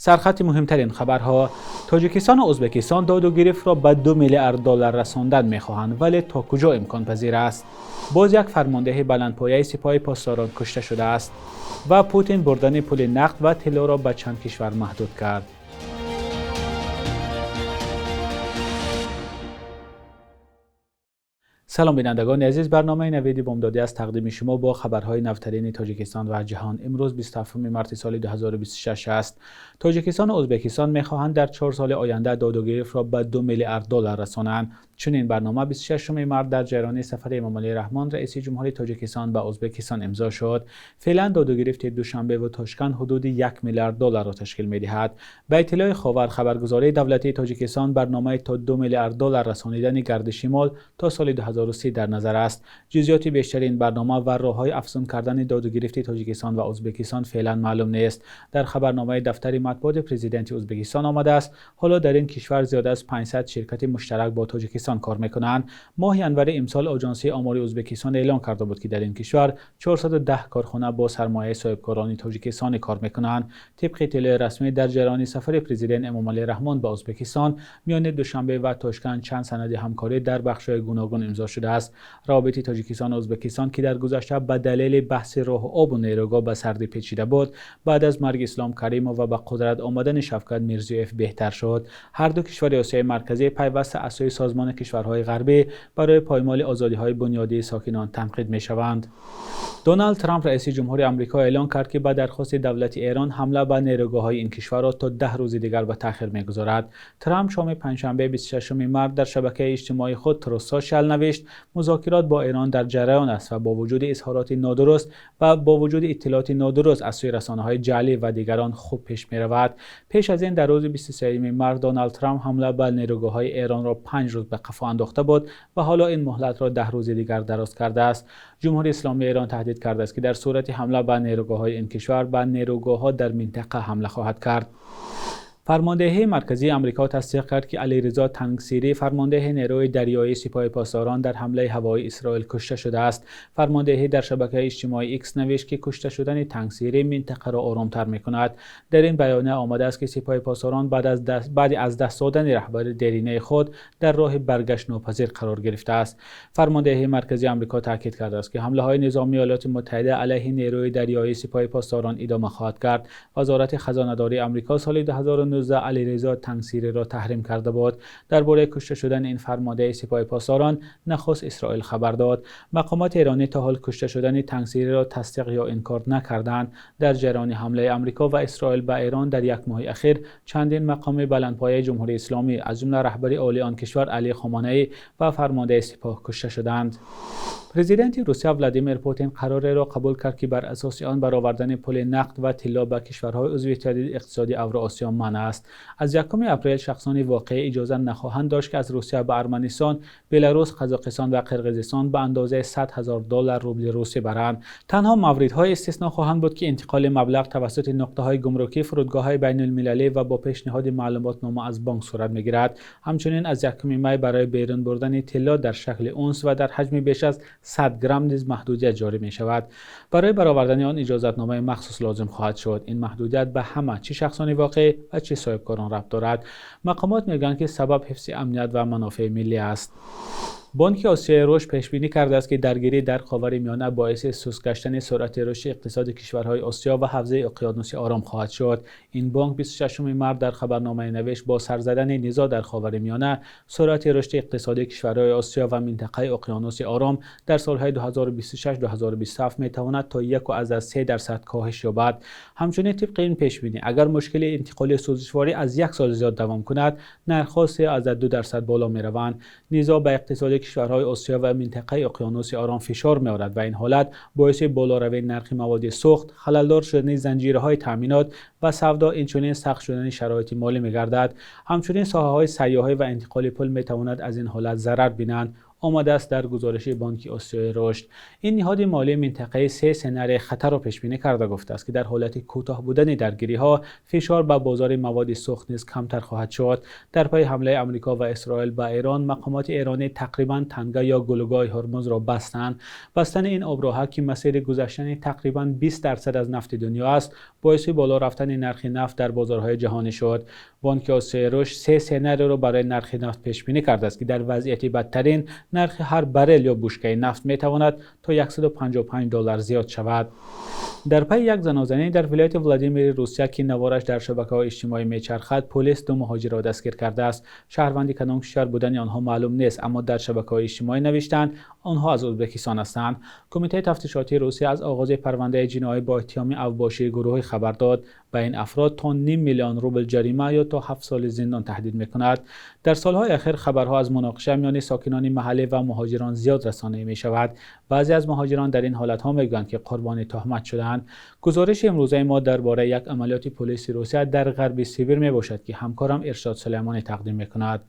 Сархати муҳимтарин хабарҳо. Тоҷикистон ва Ӯзбекистон доду гирифтро ба 2 миллиард доллар расондан мехоҳанд, вале то куҷо имконпазир аст? Боз як фармондеҳи баландпояи Сипоҳи Посдорон кушта шудааст ва Путин бурдани пули нақд ва тиллоро ба чанд кишвар маҳдуд кард. Салом бинандагони азиз, барномаи Навиди Бомдодӣ аз тақдими шумо бо хабарҳои навтарини Тоҷикистон ва ҷаҳон. Имрӯз 27 марти соли 2026 аст. Тоҷикистон ва Ӯзбекистон мехоҳанд дар 4 соли оянда додугирифтро ба 2 миллиард доллар расонанд. Чунин барнома 26 март дар ҷараёни сафари Эмомалӣ Раҳмон, раиси ҷумҳури Тоҷикистон, ба Ӯзбекистон имзо шуд. Феълан додугирифти Душанбе ва Тошканд ҳудуди 1 миллиард долларро ташкил медиҳад. Ба иттилои Ховар, хабаргузории давлатии Тоҷикистон, барномаи то 2 миллиард доллар расонидани гардиши мол то соли 2030 дар назар аст. Ҷузъиёти бештари ин барнома ва роҳҳои афзун кардани додугирифти Тоҷикистон ва Ӯзбекистон феълан маълум нест. Дар хабарномаи дафтари матбуоти президенти Ӯзбекистон омадааст, ҳоло дар ин кишвар зиёда аз 500 ширкати муштарак бо Тоҷикистон кор мекунанд. Моҳи январи имсол Оҷонсии омори Ӯзбекистон эълон карда буд, ки дар ин кишвар 410 корхона бо сармояи соҳибкорони тоҷикистонӣ кор мекунанд. Тибқи иттилои расмӣ, дар ҷараёни сафари президент Эмомалӣ Раҳмон ба Ӯзбекистон миёни Душанбе ва Тошканд чанд санади ҳамкорӣ дар бахшҳои гуногун имзо шудааст. Равобити Тоҷикистон ва Ӯзбекистон, ки дар гузашта ба далели баҳси роҳу обу нерӯгоҳ ба сардӣ печида буд, баъд аз марги Ислом Каримов ва ба қудрат омадани Шавкат Мирзиёев беҳтар шуд. Ҳар ду кишвари Осиёи Марказӣ пайваста аз сӯи созмони кишварҳои ғарбӣ барои поймоли озодиҳои бунёдии сокинон танқид мешаванд. Доналд Трамп, раиси ҷумҳури Амрико, эълон кард, ки ба дархости давлати Эрон ҳамла ба нерӯгоҳҳои ин кишварро то 10 рӯзи дигар ба таъхир мегузорад. Трамп шоми панҷшанбе 26 март дар шабакаи иҷтимоии худ Truth Social навишт, музокирот бо Эрон дар ҷараён аст ва бо вуҷуди изҳороти нодуруст ва бо вуҷуди иттилооти нодуруст аз сӯи расонаҳои ҷаълӣ ва дигарон хуб пеш меравад. Пеш аз ин дар рӯзи 23 март Доналд Трамп ҳамла ба нерӯгоҳҳои Эронро 5 рӯз ба қафо андохта буд ва ҳоло ин муҳлатро 10 рӯзи дигар дароз кардааст. Ҷумҳурии Исломии Эрон таҳдид кардааст, ки дар сурати ҳамла ба нерӯгоҳҳои ин кишвар ба нерӯгоҳҳо дар минтақа ҳамла хоҳад кард. Фармондеҳии марказии Амрико тасдиқ кард, ки Алиризо Тангсирӣ, фармондеҳи нерӯи дарёии Сипоҳи Посдорон, дар ҳамлаи ҳавоии Исроил кушта шудааст. Фармондеҳӣ дар шабакаи иҷтимоии Икс навишт, ки кушта шудани Тангсирӣ минтақаро оромтар мекунад. Дар ин баёния омадааст, ки Сипоҳи Посдорон баъди аз даст додани раҳбари деринаи худ дар роҳи баргаштнопазир қарор гирифтааст. Фармондеҳии марказии Амрико таъкид кардааст, ки ҳамлаҳои низомии Иёлоти Муттаҳида алайҳи нерӯи дарёии Сипоҳи Посдорон идома хоҳад кард. Вазорати хазонадории Амрико соли 2019 Алиризо Тангсириро таҳрим карда буд. Дар бораи кушта шудани ин фармондеҳи Сипоҳи Посдорон нахуст Исроил хабар дод. Мақомоти эронӣ то ҳол кушта шудани Тангсириро тасдиқ ё инкор накарданд. Дар ҷараёни ҳамлаи Амрико ва Исроил ба Эрон дар як моҳи ахир чандин мақоми баландпояи Ҷумҳурии Исломӣ, аз ҷумла раҳбари олии он кишвар Алӣ Хоманаӣ ва фармондеҳи Сипоҳ кушта шуданд. Президенти Русия Владимир Путин қарореро қабул кард, ки бар асоси он баровардани пули нақд ва тилло ба кишварҳои узви Иттиҳоди иқтисодии Авроосиё манъ аст. Аз 1 апрел шахсони воқеӣ иҷоза нахоҳанд дошт, ки аз Русия ба Арманистон, Беларус, Қазоқистон ва Қирғизистон ба андозаи 100 ҳазор доллар рубли русӣ баранд. Танҳо мавридҳои истисно хоҳанд буд, ки интиқоли маблағ тавассути нуқтаҳои гумрукӣ, фурудгоҳҳои байналмилалӣ ва бо пешниҳоди маълумотнома аз бонк сурат мегирад. Ҳамчунин аз 1 май барои берун бурдани тилло дар шакли унс ва дар ҳаҷми беш аз 100 грамм низ маҳдудият ҷорӣ мешавад. Барои баровардани он иҷозатномаи махсус лозим хоҳад шуд. Ин маҳдудият ба ҳама, чӣ шахсони воқеӣ ва чӣ соҳибкорон рабт дорад. Мақомот мегӯянд, ки сабаб ҳифзи амният ва манофеи миллӣ аст. Бонки Осиёи Рушд пешбинӣ кардааст, ки даргирӣ дар Ховари Миёна боиси суст гаштани суръати рушди иқтисоди кишварҳои Осиё ва ҳавзаи Уқёнуси Ором хоҳад шуд. Ин бонк 26 март дар хабарномае навишт, бо сар задани низоъ дар Ховари Миёна суръати рушди иқтисодии кишварҳои Осиё ва минтақаи Уқёнуси Ором дар солҳои 2026-2027 метавонад то 1,3% коҳиш ёбад. Ҳамчунин тибқи ин пешбинӣ, агар мушкили интиқоли сӯзишворӣ аз як сол зиёд давом кунад, нархҳо 3,2% боло мераванд. Низоъ ба иқтисоди кишварҳои Осиё ва минтақаи Уқёнуси Ором фишор меорад ва ин ҳолат боиси болоравии нархи маводи сӯхт, халалдор шудани занҷираҳои таъминот ва савдо, инчунин сахт шудани шароити молӣ мегардад. Ҳамчунин соҳаҳои сайёҳӣ ва интиқоли пул метавонад аз ин ҳолат зарар бинанд. Омадааст дар гузориши Бонки Осиёи Рушд. Ин ниҳоди молии минтақаӣ се сенарияи хатарро пешбинӣ карда гуфтааст, ки дар ҳолати кӯтоҳ будани даргириҳо фишор ба бозори маводи сӯхт низ камтар хоҳад шуд. Дар пайи ҳамлаи Амрико ва Исроил ба Эрон, мақомоти эронӣ тақрибан танга ё гулӯгоҳи Ҳурмузро бастанд. Бастани ин оброҳа, ки масири гузаштани тақрибан 20% аз нафти дунё аст, боиси боло рафтани нархи нафт дар бозорҳои ҷаҳонӣ шуд. Бонки Осиёи Рушд се сенарияро барои нархи нафт пешбинӣ кардааст, ки дар вазъияти бадтарин нархи ҳар баррел ё бушкаи нафт метавонад то $155 зиёд шавад. Дар пайи як занозанӣ дар вилояти Владимири Русия, ки навораш дар шабакаҳои иҷтимоӣ мечархад, полис ду муҳоҷирро дастгир кардааст. Шаҳрванди кадом кишвар будани онҳо маълум нест, аммо дар шабакаҳои иҷтимоӣ навиштанд, онҳо аз Ӯзбекистон ҳастанд. Кумитаи тафтишотии Русия аз оғози парвандаи ҷиноӣ бо иттиҳоми авбошии гурӯҳӣ хабар дод. Ба ин афрод то ним миллион рубл ҷарима ё то 7 соли зиндон таҳдид мекунад. Дар солҳои охир хабарҳо аз муноқиша миёни сокинони маҳаллӣ ва муҳоҷирон зиёд расонаӣ мешавад. Баъзе аз муҳоҷирон дар ин ҳолатҳо мегӯянд, ки қурбони туҳмат шудаанд. Гузориши имрӯзаи мо дар бораи як амалиёти полиси Русия дар ғарби Сибир мебошад, ки ҳамкорам Иршод Сулаймонӣ тақдим мекунад.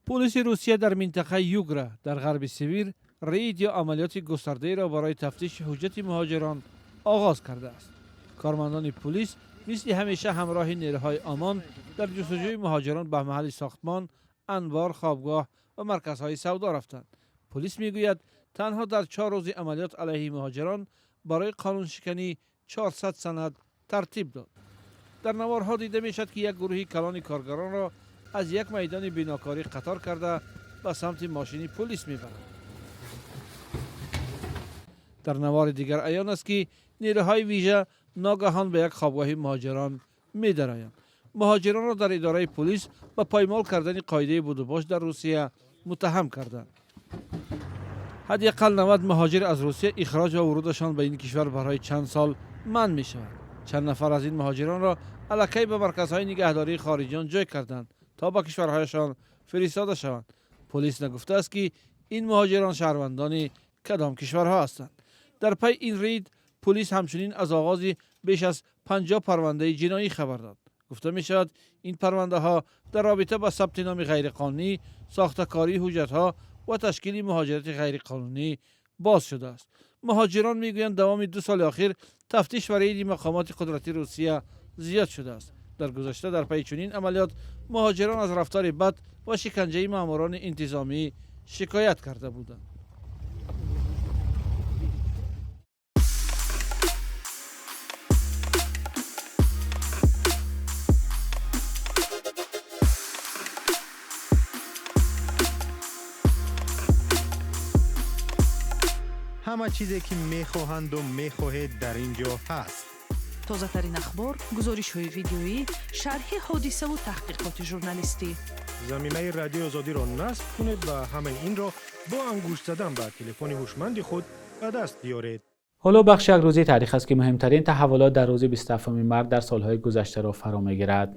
Полиси Русия дар минтақаи Югра дар ғарби Сибир рейд ё амалиёти густардаеро барои тафтиши ҳуҷҷати муҳоҷирон оғоз кардааст. Кормандони пулис мисли ҳамеша ҳамроҳи нерӯҳои ОМОН дар ҷустуҷӯи муҳоҷирон ба маҳалли сохтмон, анбор, хобгоҳ ва марказҳои савдо рафтанд. Полис мегӯяд, танҳо дар 4 рӯзи амалиёт алайҳи муҳоҷирон барои қонуншиканӣ 400 санад тартиб дод. Дар наворҳо дида мешавад, ки як гурӯҳи калони коргаронро аз як майдони бинокорӣ қатор карда ба самти мошини полис мебаранд. Дар навори дигар аён аст, ки нерӯҳои вижа ногаҳон ба як хобгоҳи муҳоҷирон медароянд. Муҳоҷиронро дар идораи полис ба поймол кардани қоидаи будубош дар Русия муттаҳам карданд. Ҳадди ақал 90 муҳоҷир аз Русия ихроҷ ва вурудашон ба ин кишвар барои чанд сол манъ мешавад. Чанд нафар аз ин муҳоҷиронро аллакай ба марказҳои нигаҳдории хориҷиён ҷой карданд, то ба кишварҳояшон фиристода шаванд. Полис нагуфтааст, ки ин муҳоҷирон шаҳрвандони кадом кишварҳо ҳастанд. Дар пай ин рейд полис ҳамчунин аз оғози беш аз 50 парвандаи ҷиноӣ хабар дод. Гуфта мешавад, ин парвандаҳо дар робита ба сабти номи ғайриқонунӣ, сохтакории ҳуҷҷатҳо ва ташкили муҳоҷирати ғайриқонунӣ боз шудааст. Муҳоҷирон мегӯянд, давоми 2 соли охир тафтиш ва рейди мақомоти қудрати Русия зиёд шудааст. Дар гузашта дар пайи чунин амалиёт муҳоҷирон аз рафтори бад ва шиканҷаи маъмурони интизомӣ шикоят карда буданд. Ҳама чизе, ки мехоҳанду мехоҳед, дар ин ҷо ҳаст. Тозатарин ахбор, гузоришҳои видеоӣ, шарҳи ҳодисаву таҳқиқоти журналистӣ. Замимаи Радиои Озодиро насб кунед ва ҳамаи инро бо ангушт задан ба телефони ҳушманди худ ба даст биёред. Ҳоло бахши як рӯзии таърих аст, ки муҳимтарин таҳаввулот дар рӯзи 27 март дар солҳои гузаштаро фаро мегирад.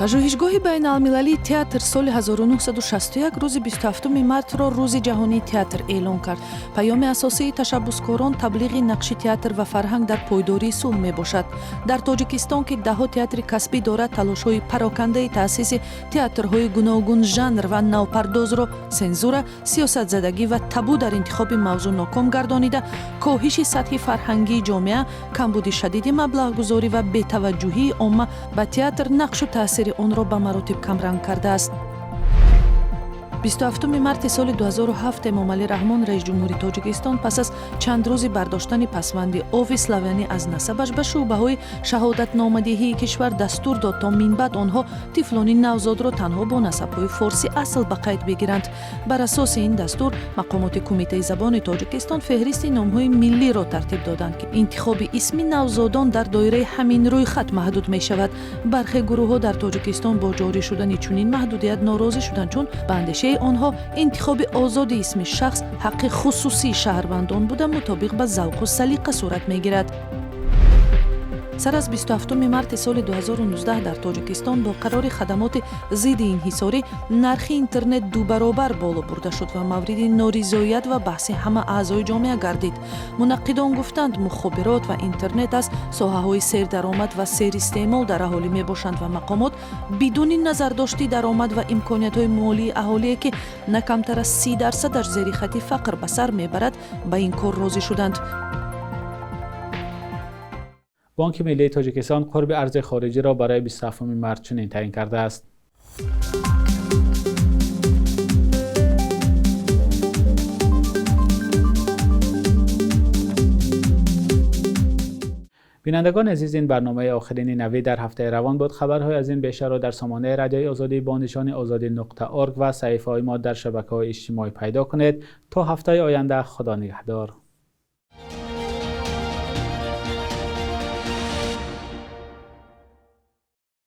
Пажӯҳишгоҳи байналмилалии театр соли 1961 рӯзи 27 мартро Рӯзи ҷаҳонии театр эълон кард. Паёми асосии ташаббускорон таблиғи нақши театр ва фарҳанг дар пойдории сулҳ мебошад. Дар Тоҷикистон, ки даҳҳо театри касбӣ дорад, талошҳои парокандаи таъсиси театрҳои гуногун жанр ва навпардозро сензура, сиёсатзадагӣ ва табу дар интихоби мавзӯъ ноком гардонида, коҳиши сатҳи фарҳангии ҷомеа, камбуди шадиди маблағгузорӣ ва бетаваҷҷӯҳии омма ба театр нақшу таъсири онро ба маротиб камранг кардааст. 27 марти соли 2007 Эмомалӣ Раҳмон, раисҷумҳури Тоҷикистон, пас аз чанд рӯзи бардоштани пасванди ови славянӣ аз насабаш, ба шӯъбаҳои шаҳодатномадиҳии кишвар дастур дод, то минбаъд онҳо тифлони навзодро танҳо бо насабҳои форсӣ асл ба қайд бигиранд. Бар асоси ин дастур мақомоти Кумитаи забони Тоҷикистон феҳристи номҳои миллиро тартиб доданд, ки интихоби исми навзодон дар доираи ҳамин рӯйхат маҳдуд мешавад. Бархе гурӯҳҳо дар Тоҷикистон бо ҷорӣ шудани чунин маҳдудият норозӣ шуданд, чун ба андешаи онҳо интихоби озоди исми шахс ҳаққи хусусии шаҳрвандон буда, мутобиқ ба завқу салиқа сурат мегирад. Сар аз 27 марти соли 2019 дар Тоҷикистон бо қарори хадамоти зидди инҳисорӣ нархи интернет дубаробар боло бурда шуд ва мавриди норизоият ва баҳси ҳама аъзои ҷомеа гардид. Мунаққидон гуфтанд, мухобирот ва интернет аз соҳаҳои сердаромад ва серистеъмол дар аҳолӣ мебошанд ва мақомот бидуни назардошти даромад ва имкониятҳои молии аҳолие, ки на камтар аз 30 дарсадаш зери хатти фақр ба сар мебарад, ба ин кор розӣ шуданд. Бонки миллии Тоҷикистон қурби арзи хориҷиро барои 27 март чунин таъин кардааст. Бинандагони азиз, ин барномаи охирини «Навид» дар ҳафтаи равон буд. Хабарҳои аз ин бештарро дар сомонаи Радиои Озодӣ бо нишони озодӣ.org ва саҳифаҳои мо дар шабакаҳои иҷтимоӣ пайдо кунед. То ҳафтаи оянда, Худо нигаҳдор.